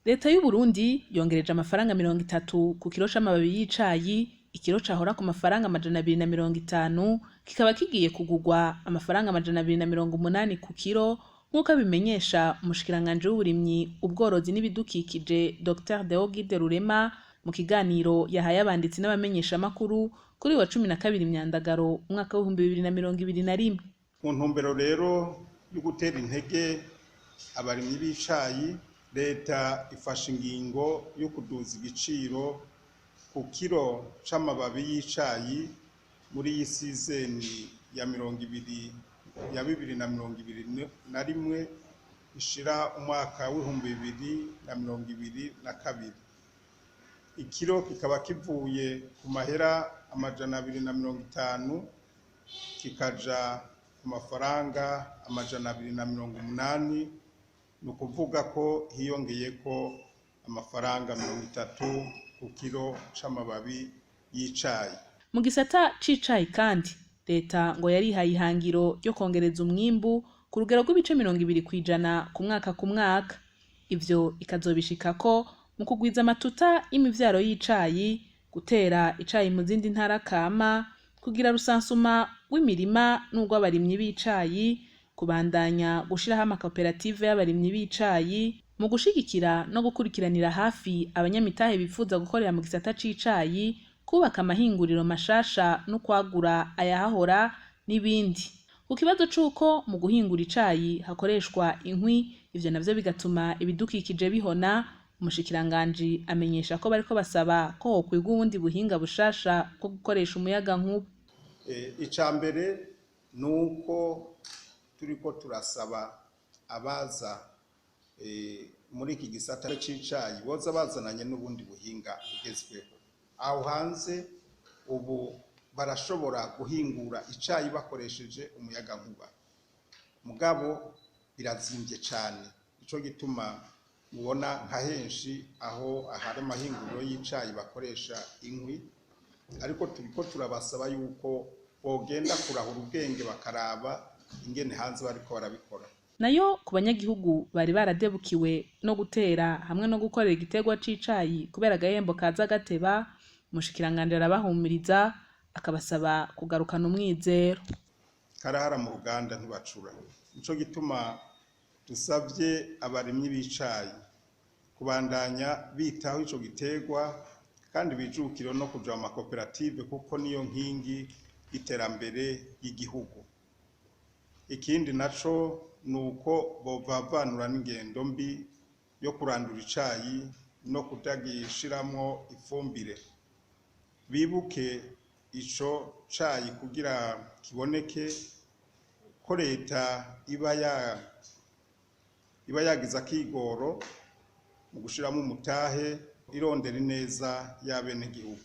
Leta y'u Burundi yongereje amafaranga 30 ku kiro c'amababi y'icayi. Ikiro cahora ku mafaranga 250 kikaba kigiye kugurwa amafaranga 280 ku kiro, nk'uko abimenyesha umushikiranganji w'uburimyi, ubworozi n'ibidukikije, Dr Deogide Rurema, mu kiganiro yahaye abanditsi n'abamenyeshamakuru kuri wa 12 Myandagaro umwaka w'2021. Mu ntumbero rero yo gutera intege abarimyi b'icayi, leta ifashe ingingo yo kuduza igiciro ku kiro c'amababi y'icayi muri iyi sizeni ya 20 ya 2021 ishira umwaka w'2022. Ikiro kikaba kivuye ku mahera 250 kikaja ku mafaranga 280, ni ukuvuga ko hiyongeyeko amafaranga 30 ku kiro c'amababi y'icayi. Mu gisata c'icayi kandi, leta ngo yarihaye ihangiro ryo kongereza umwimbu ku rugero rw'ibice 20% ku mwaka ku mwaka. Ivyo ikazobishikako mu kugwiza amatuta y'imivyaro y'icayi, gutera icayi mu zindi ntara kama, kugira rusansuma w'imirima n'urw'abarimyi b'icayi, kubandanya gushiraho amakoperative y'abarimyi b'icayi, mu gushigikira no gukurikiranira hafi abanyamitahe bifuza gukorera mu gisata c'icayi, kubaka amahinguriro mashasha no kwagura ayahahora n'ibindi. Ku kibazo c'uko mu guhingura icayi hakoreshwa inkwi, ivyo navyo bigatuma ibidukikije bihona, umushikiranganji amenyesha ko bariko basaba ko hokwigwa ubundi buhinga bushasha bwo gukoresha umuyagankuba. Ica mbere ni uko turiko turasaba abaza muri iki gisata c'icayi boza bazananye n'ubundi buhinga bugezweho. Aho hanze ubu barashobora guhingura icayi bakoresheje umuyagankuba, mugabo birazimvye cane. Nico gituma mubona nka henshi aho ahari amahinguriro y'icayi bakoresha inkwi, ariko turiko turabasaba yuko bogenda kurahura ubwenge bakaraba ingene hanze bariko barabikora. Nayo ku banyagihugu bari baradebukiwe no gutera hamwe no gukorera igiterwa c'icayi kubera agahembo kaza gateba, umushikiranganji arabahumuriza, akabasaba kugarukana umwizero. Karahara mu ruganda ntibacura. Nico gituma dusavye abarimyi b'icayi kubandanya bitaho ico giterwa kandi bijukire no kuja mu makoperative, kuko niyo nkingi y'iterambere ry'igihugu. Ikindi naco ni uko bovavanura n'ingendo mbi yo kurandura icayi no kutagishiramwo ifumbire. Bibuke ico cayi kugira kiboneke ko leta iba yagize akigoro mu gushiramo umutahe irondera ineza y'abenegihugu.